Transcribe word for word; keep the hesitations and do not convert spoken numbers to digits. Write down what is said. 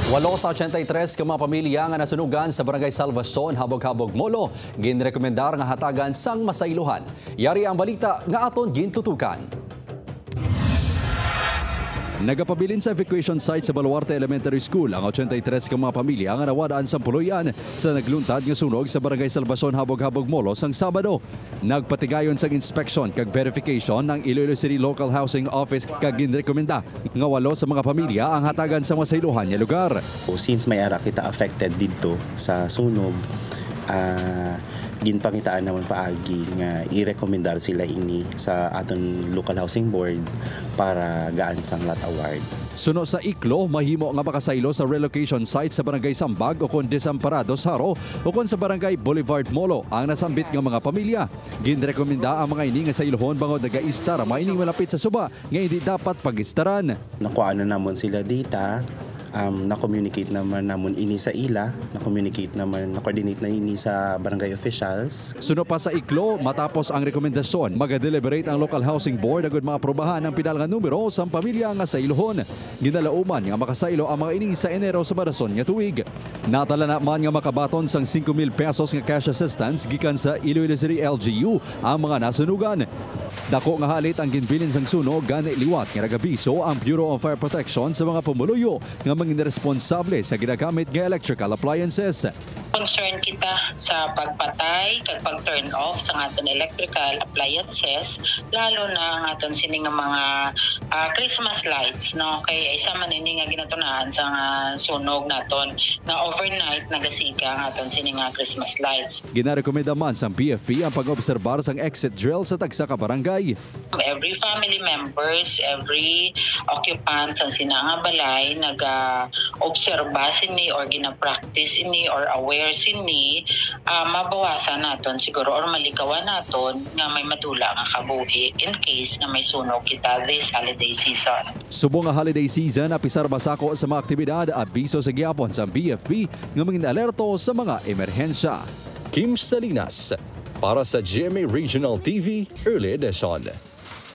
Walo sa ochenta y tres ka mga pamilya nga nasunugan sa Barangay Salvacion, Habog-Habog, Molo, ginrekomendar nga hatagan sang masaylohan. Yari ang balita nga aton gintutukan. Nagapabilin sa evacuation site sa Baluarte Elementary School ang ochenta y tres ka mga pamilya nga nawadaan sang puloy-an sa nagluntad nga sunog sa Barangay Salvacion, Habog-Habog, Molo sang Sabado. Nagpatigayon sang inspeksyon kag verification ang Iloilo City Local Housing Office kag ginrekomenda nga walo sa mga pamilya ang hatagan sa masaylohan nga lugar. O, since may ara kita affected didto sa sunog, ah, ginpangitaan naman paagi nga i-recommendar sila ini sa aton local housing board para gaan sang lot award. Suno sa Iklo, mahimo nga makasaylo sa relocation site sa Barangay Sambag ukon Desamparados, Jaro, ukon sa Barangay Boulevard, Molo ang nasambit nga mga pamilya. Ginrekomenda ang mga ini nga saylohon bangod nagaistar ang mga ini malapit sa suba nga hindi dapat pag-istaran. Nakuha na namon sila data. Um, na-communicate naman namon ini sa ila, na-communicate naman, na-coordinate na ini sa barangay officials. Suno pa sa Iklo, matapos ang rekomendasyon, magadeliberate ang Local Housing Board agud maaprubahan ang pinal nga numero sang pamilya nga saylohon. Ginalauman nga makasaylo ang mga ini sa Enero sa marason nga tuig. Natala naman nga makabaton sang singko mil pesos nga cash assistance gikan sa Iloilo City L G U ang mga nasunugan. Dako nga halit ang ginbilin sang sunog, gani liwat nga nagabiso ang Bureau of Fire Protection sa mga pumuluyo nga mangin responsable sa ginagamit nga electrical appliances. Concern kita sa pagpatay kag pag-turn off sa aton electrical appliances, lalo na ang aton sini nga mga, ah, Christmas lights, no? Kay isa man ini nga ginatunahan sa nga sunog naton nga overnight nagasiga ang aton sini nga Christmas lights. Ginarekomenda man sang B F P ang pag-obserbar sang exit drill sa tagsa ka barangay. Every family members, every occupant sa sina nga balay naga-obserba sini or gina-practice ini or aware sini, ah, mabawasan naton siguro or malikawan naton nga may madula nga kabuhi in case nga may sunog kita this holiday season. Subong nga holiday season, apisar masako sa mga aktibidad, abiso sa gihapon sang B F P nga mangin alerto sa mga emerhensya. Kim Salinas, para sa G M A Regional T V Early Edition.